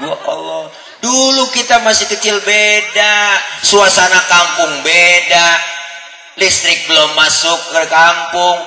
Ya Allah, dulu kita masih kecil beda, suasana kampung beda, listrik belum masuk ke kampung,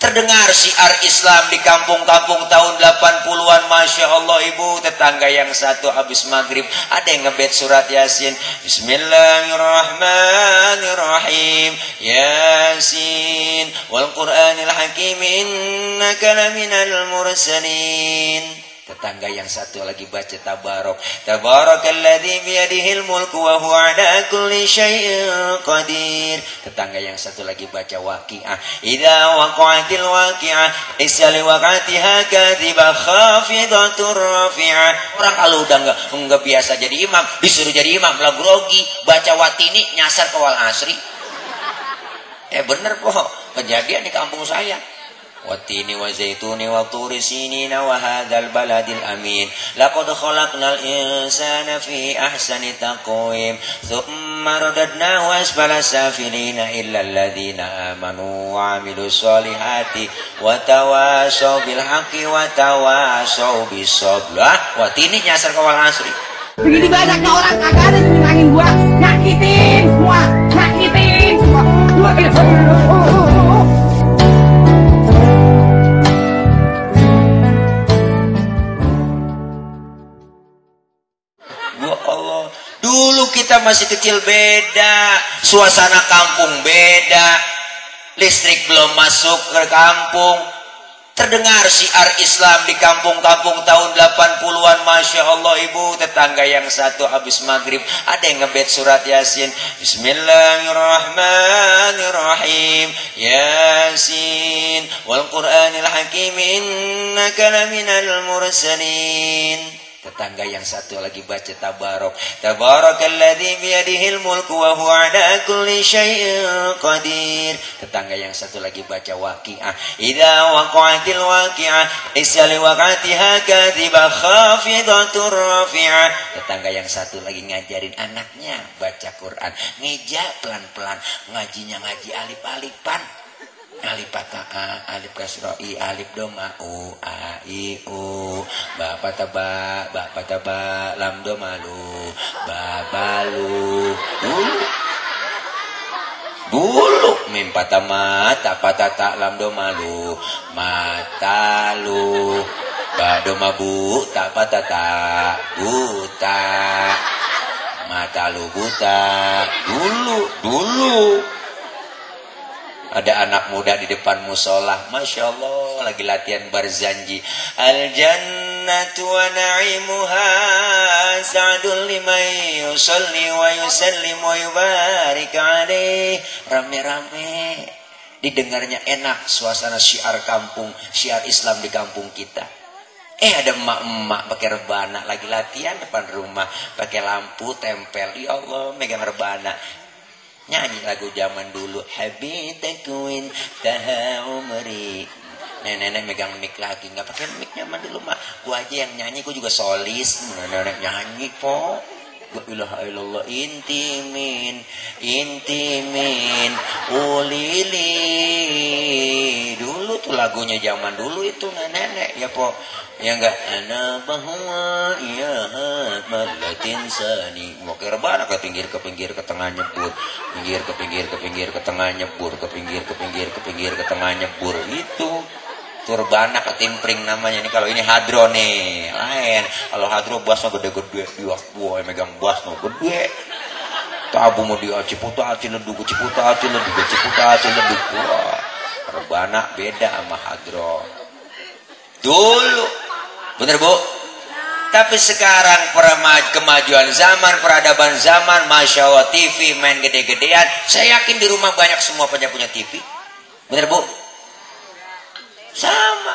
terdengar syiar Islam di kampung-kampung tahun 80-an. Masya Allah, ibu tetangga yang satu habis maghrib ada yang ngebet surat Yasin, Bismillahirrahmanirrahim, Yasin wal Qur'anil Hakim innaka laminal mursalin. Tetangga yang satu lagi baca tabarok, tabarakalladzi biyadihil mulku wa huwa ala kulli syai'in qadir. Tetangga yang satu lagi baca waqi'ah, idza waqa'atil waqi'ah laysa liwaqa'atiha kadhibah khafidatur rafi'ah. Orang kalau udah enggak biasa jadi imam, disuruh jadi imam lah grogi, baca watini nyasar ke wal asri. Bener kok, kejadian di kampung saya. Watini wa zaituni wa turi sinina wa hadzal baladil amin laqad khalaqnal insana fi ahsani taqwim thumma radadnahu asfala safilina illa alladhina amanu wa amilus solihati wa tawasaw bil haqqi wa tawasaw bis sabr. Watini nyasar ke wal asri. Begini banyaknya orang kagak ada yang nyenangin gua, nyakitin semua. Dulu kita masih kecil beda, suasana kampung beda, listrik belum masuk ke kampung, terdengar syiar Islam di kampung-kampung tahun 80-an. Masya Allah, ibu tetangga yang satu habis maghrib ada yang ngebet surat Yasin, Bismillahirrahmanirrahim, Yasin wal Qur'anil Hakim innaka laminal mursalin. Tetangga yang satu lagi baca tabarok, tabarakalladzi biyadihil mulku wa huwa ala kulli syai'in qadir. Tetangga yang satu lagi baca waqi'ah, idza waqa'atil waqi'ah laysa liwaqa'atiha kadhibah khafidatur rafi'ah. Tetangga yang satu lagi ngajarin anaknya baca Quran, ngeja pelan-pelan, ngajinya ngaji alif-alifan. Alif patah alif kasroh i, alif doma u, a i u, ba patah ba, lam doma lu, ba balu. Dulu mim patah mata, patah tak, lam doma lu, mata lu, ba doma bu, tak patah tak, buta, mata lu buta. Dulu ada anak muda di depan musola, Masya Allah, lagi latihan barzanji. Al jannatu wa na'imuha sa'dul liman yusalli wa yusallim wa yubarik alaih. Rame-rame, didengarnya enak suasana syiar kampung, syiar Islam di kampung kita. Ada emak-emak pakai rebana lagi latihan depan rumah, pakai lampu tempel. Ya Allah, megang rebana, nyanyi lagu zaman dulu, habitakuin taha umri. Nenek megang mic lagi, nggak pakai mic zaman dulu mah, gua aja yang nyanyi, gua juga solis. Nenek nyanyi po, la ilaha illallah, intimin ulili. Dulu tuh lagunya zaman dulu itu nenek ya po, ya enggak, ana bahwa iya madlatin sani, mau ke rebana, ke pinggir ke tengah nyebur, pinggir ke tengah nyebur, ke pinggir ke tengah nyebur. Itu turbana ketimpring namanya. Ini kalau ini hadro nih lain. Kalau hadro basno gede-gede, dia gua megang basno gede, tabu mau dia ciputa ciledug. Wah, rebana beda sama hadro dulu, bener bu. Tapi sekarang kemajuan zaman, peradaban zaman, Masya Allah, TV main gede-gedean. Saya yakin di rumah banyak semua punya TV, bener bu. Sama,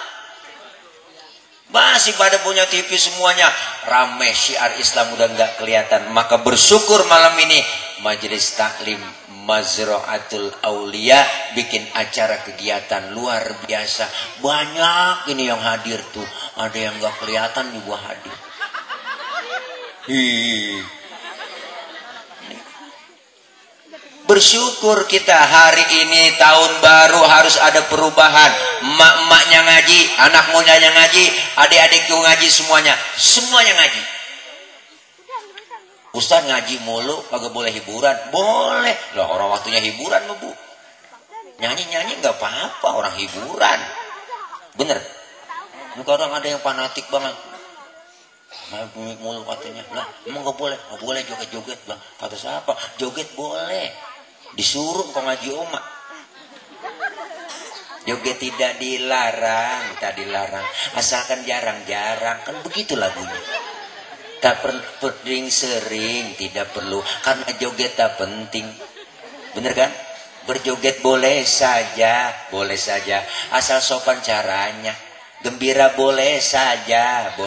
masih pada punya TV semuanya. Rame syiar Islam udah nggak kelihatan. Maka bersyukur malam ini Majelis Taklim Mazra'atul Aulia bikin acara kegiatan luar biasa. Banyak ini yang hadir tuh. Ada yang nggak kelihatan juga hadir. Bersyukur kita hari ini tahun baru harus ada perubahan. Emak-emaknya ngaji, anak mudanya ngaji, adik-adikku ngaji, semuanya ngaji. Ustaz ngaji mulu, kagak boleh hiburan. Boleh. Lah orang waktunya hiburan mah, Bu. Nyanyi-nyanyi nggak apa-apa, orang hiburan. Bener. Kadang ada yang fanatik banget. Mulu katanya. Lah, emang nggak boleh joget-joget, Bang. Kata siapa? Joget boleh. Disuruh kok ngaji Oma. Joget tidak dilarang, tak dilarang. Asalkan jarang-jarang, kan begitu lagunya. Tak perlu sering, tidak perlu. Karena joget tak penting. Bener kan? Berjoget boleh saja. Asal sopan caranya. Gembira boleh saja.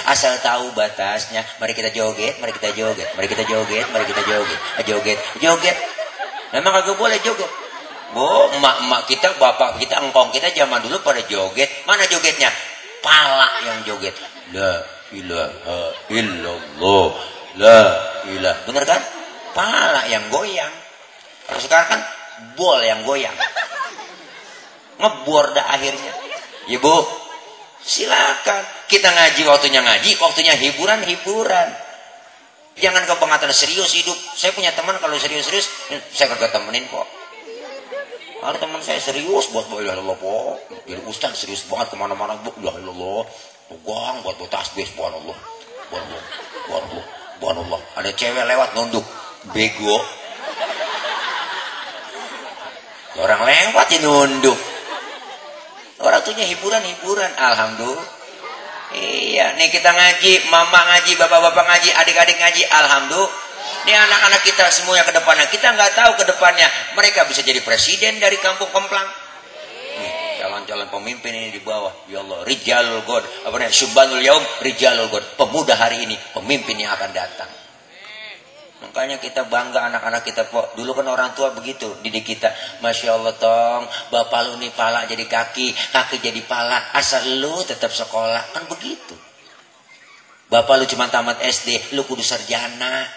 Asal tahu batasnya. Mari kita joget. Joget. Memang kagak boleh joget. Emak kita, bapak kita, engkong kita zaman dulu pada joget. Mana jogetnya? Pala yang joget. La ilaha illallah. La ilaha. Bener kan? Pala yang goyang. Kalau sekarang kan bol yang goyang. Ngebor dah akhirnya. Ya Bu, silakan. Kita ngaji waktunya hiburan. Jangan kebangetan serius hidup. Saya punya teman kalau serius, saya kagak temenin kok. Ada teman saya serius buat la ilaha illallah kok. Jadi ustaz serius banget kemana-mana, Bu, la ilaha illallah. Pegang buat tasbih, subhanallah. Ada cewek lewat nunduk, bego. Orang lewat ya nunduk. Orang tuanya hiburan. Alhamdulillah. Iya, nih kita ngaji, mama ngaji, bapak-bapak ngaji, adik-adik ngaji, alhamdulillah. Nih anak-anak kita semuanya ke depannya. Kita nggak tahu ke depannya mereka bisa jadi presiden dari kampung Kemplang. Nih, calon-calon pemimpin ini di bawah. Ya Allah, Rijalul God. Apa namanya? Syubbanul Yaum, Rijalul God. Pemuda hari ini, pemimpin yang akan datang. Makanya kita bangga anak-anak kita kok. Dulu kan orang tua begitu didik kita. Masya Allah tong, bapak lu nih pala jadi kaki jadi pala. Asal lu tetap sekolah. Kan begitu. Bapak lu cuma tamat SD, lu kudu sarjana.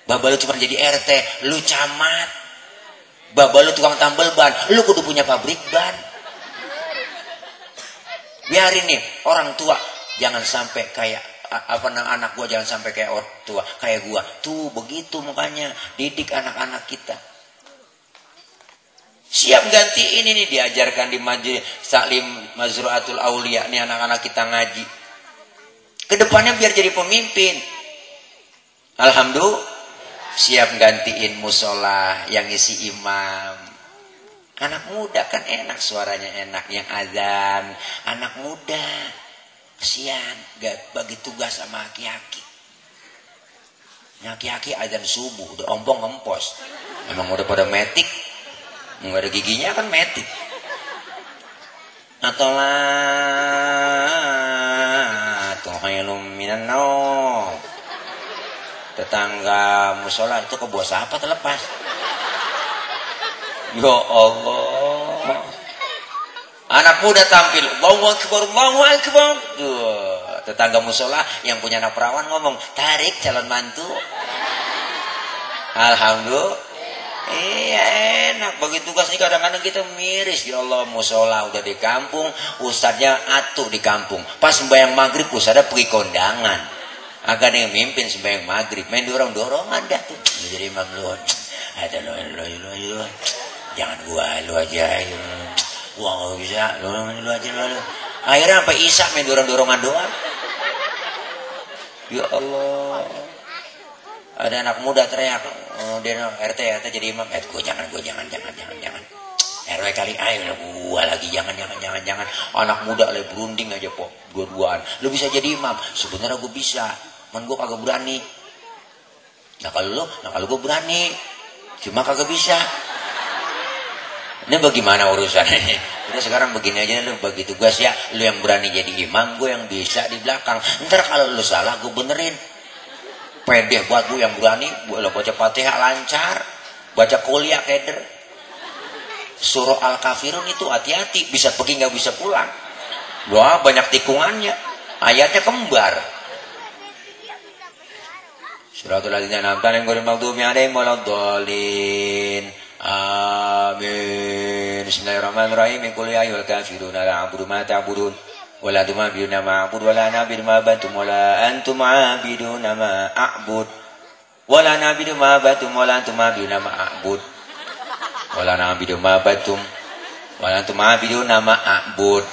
Bapak lu cuma jadi RT, lu camat. Bapak lu tukang tambal ban, lu kudu punya pabrik ban. Biarin nih orang tua jangan sampai kayak anak gua, jangan sampai kayak orang tua kayak gua tuh begitu. Makanya didik anak-anak kita. Siap ganti ini nih, diajarkan di Majlis Salim Mazruatul Aulia nih anak-anak kita ngaji. Kedepannya biar jadi pemimpin. Alhamdulillah. Siap gantiin musola yang isi imam. Anak muda kan enak, suaranya enak, yang azan anak muda. Kesian, gak bagi tugas sama aki-aki. Aki-aki azan subuh, udah ompong ngempos. Emang udah pada metik, nggak ada giginya kan metik. Atolah, tuhailum minan naum. Tetangga musola itu ke bos apa terlepas. Ya Allah. Anak muda tampil, Allahu Akbar. Tetangga musola yang punya anak perawan ngomong, tarik calon mantu. Alhamdulillah. Iya enak. Bagi tugas ini kadang-kadang kita miris. Ya Allah, musola udah di kampung, ustadznya atuh di kampung. Pas sembahyang maghrib ustadznya pergi kondangan. Agak ada yang mimpin sembahyang maghrib, main dorong-dorongan dah tuh. Jadi imam lu, ada lu, jangan gua lu aja. Wah nggak bisa, lu aja lu. Akhirnya sampai isak main dorong-dorongan doang. Ya Allah. Ada anak muda teriak, dia RT jadi imam. Gue jangan. RW kali ayo gua lagi jangan. Anak muda lagi berunding aja po, dua-duaan. Lu bisa jadi imam? Sebenarnya gue bisa, man gue kagak berani. Nah kalau gue berani, cuma kagak bisa. Ini bagaimana urusannya? Udah sekarang begini aja, lu bagi tugas ya. Lu yang berani jadi imam, gue yang bisa di belakang. Ntar kalau lu salah, gue benerin. Pede buat gue yang berani, gue baca Fatihah lancar, baca kuliah keder. Surah Al-Kafirun itu hati-hati, bisa pergi nggak bisa pulang. Wah banyak tikungannya, ayatnya kembar. Suratul ladzina an'amta alaihim ghairil maghdubi alaihim waladdallin. Amin. Bismillahirrahmanirrahim. Qul ya ayyuhal kafiruna la a'budu ma ta'budun wa la antum 'abiduna ma a'budu wa la ana 'abidu ma bantum wa la antum 'abiduna ma a'bud Wala nabidu ma batum wala antum ma'biduna ma'bud. Wala nabidu ma batum wala antum ma'biduna ma'bud.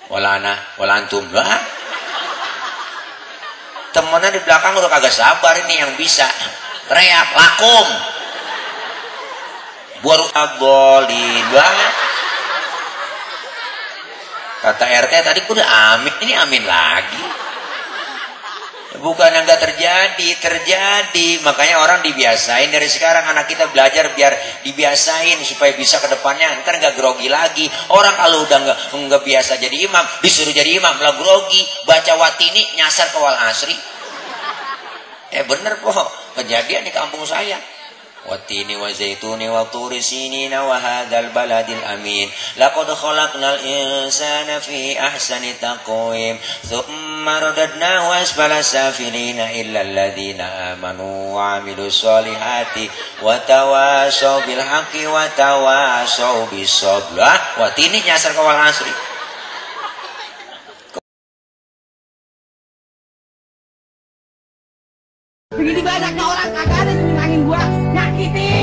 Wala antum. Wah. Temennya di belakang udah kagak sabar ini yang bisa. Reak lakum. Baru abolin. Wah. Kata RT tadi udah amin, ini amin lagi. Bukan enggak terjadi. Makanya orang dibiasain dari sekarang, anak kita belajar biar dibiasain supaya bisa ke depannya ntar enggak grogi lagi. Orang kalau udah enggak biasa jadi imam, disuruh jadi imam malah grogi, baca watini nyasar ke wal asri. Bener kok, kejadian di kampung saya. Watini wa zaituni wa turi sinina wa hadzal baladil amin. Laqad khalaqnal insana fi ahsani taqwim. Tsumma radadnahu asfala safilina illa alladziina amanu wa 'amilus solihati wa tawasaw bil haqqi wa tawasaw bis sabr. Watini nyasar ke wal asri. Begini banyaknya orang kagak ada yang nyenangin gua, nyakitin